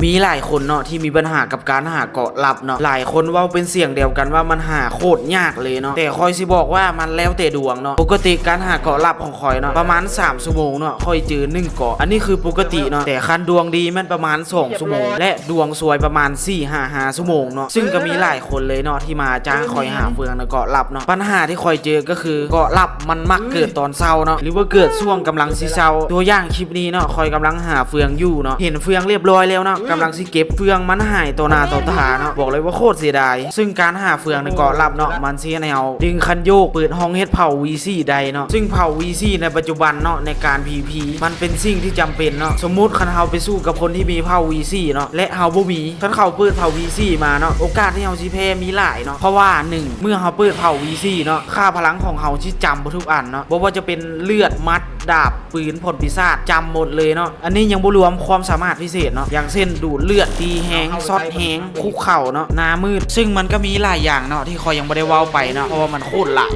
ມີຫຼາຍຄົນເນາະທີ່ມີບັນຫາກັບການຫາເກາະລັບເນາະ ຫຼາຍຄົນເວົ້າເປັນສຽງດຽວກັນວ່າມັນຫາໂຄດຍາກເລີຍເນາະ ແຕ່ຂ້ອຍຊິບອກວ່າມັນແລ້ວແຕ່ດວງເນາະ. ປົກກະຕິການຫາເກາະລັບຂອງຂ້ອຍເນາະ ປະມານສາມຊົ່ວໂມງເນາະ ຂ້ອຍເຈີໜຶ່ງເກາະ ອັນນີ້ຄືປົກກະຕິເນາະ ແຕ່ຄັນດວງດີແມ່ນປະມານສອງຊົ່ວໂມງ ແລະ ດວງຊວຍປະມານສີ່ຫາຫ້າຊົ່ວໂມງເນາະ ຊຶ່ງກໍມີຫຼາຍຄົນເລີຍເນາະທີ່ມາຈ້າງຂ້ອຍຫາເຟືອງໃນເກາະລັບເນາະ. ບັນຫາທີ່ຂ້ອຍເຈີກໍຄືເກາະລັບມັນມັກເກີດຕອນເຊົ້າເນາະ ຫຼືວ່າເກີດຊ່ວງກຳລັງຊິເຊົ້າ. ຕົວຢ່າງຄລິບນີ້ເນາະ ຂ້ອຍກຳລັງຫາເຟືອງຢູ່ເນາະ ເຫັນເຟືອງລຽບລ້ອຍແລ້ວເນາະ ກຳລັງຊິເກັບເຟືອງມັນຫາຍຕໍ່ໜ້າຕໍ່ຕາເນາະ ບອກເລີຍວ່າໂຄດເສຍດາຍ. ຊຶ່ງການຫາເຟືອງໃນເກາະລັບເນາະ ມັນຊິໃຫ້ເຮົາດຶງຄັນໂຍກເປີດຫ້ອງເຮັດເຜົາ VC ໄດ້ເນາະ ຊຶ່ງເຜົາ VC ໃນປັດຈຸບັນເນາະ ໃນການ PVP ມັນເປັນສິ່ງທີ່ຈຳເປັນເນາະ. ສົມມຸດຄັນເຮົາໄປສູ້ກັບຄົນທີ່ມີເຜົາ VC ເນາະ ແລະ ເຮົາບໍ່ມີ ຄັນເຂົາເປີດເຜົາ VC ມາເນາະ ໂອກາດທີ່ເຮົາຊິແພ້ມີຫຼາຍເນາະ ເພາະວ່າໜຶ່ງ ເມື່ອເຮົາເປີດເຜົາ VC ເນາະ ຄ່າພະລັງຂອງເຮົາຊິຈຳເບິດທຸກອັນເນາະ ບໍ່ວ່າຈະເປັນເລືອດ ໝັດ ດາບ ປືນ ຜົນປີສາດ ຈຳໝົດເລີຍເນາະ. ອັນນີ້ຍັງບໍ່ລວມຄວາມສາມາດພິເສດເນາະ ຢ່າງເຊັ່ນ ດູດເລືອດ ຕີແຮງ ຊັອດແຮງ ຄຸກເຂົ່າເນາະ ໜ້າມືດ ຊຶ່ງມັນກໍມີຫຼາຍຢ່າງເນາະທີ່ຂ້ອຍຍັງບໍ່ໄດ້ເວົ້າໄປເນາະ ເພາະວ່າມັນໂຄດຫຼາຍ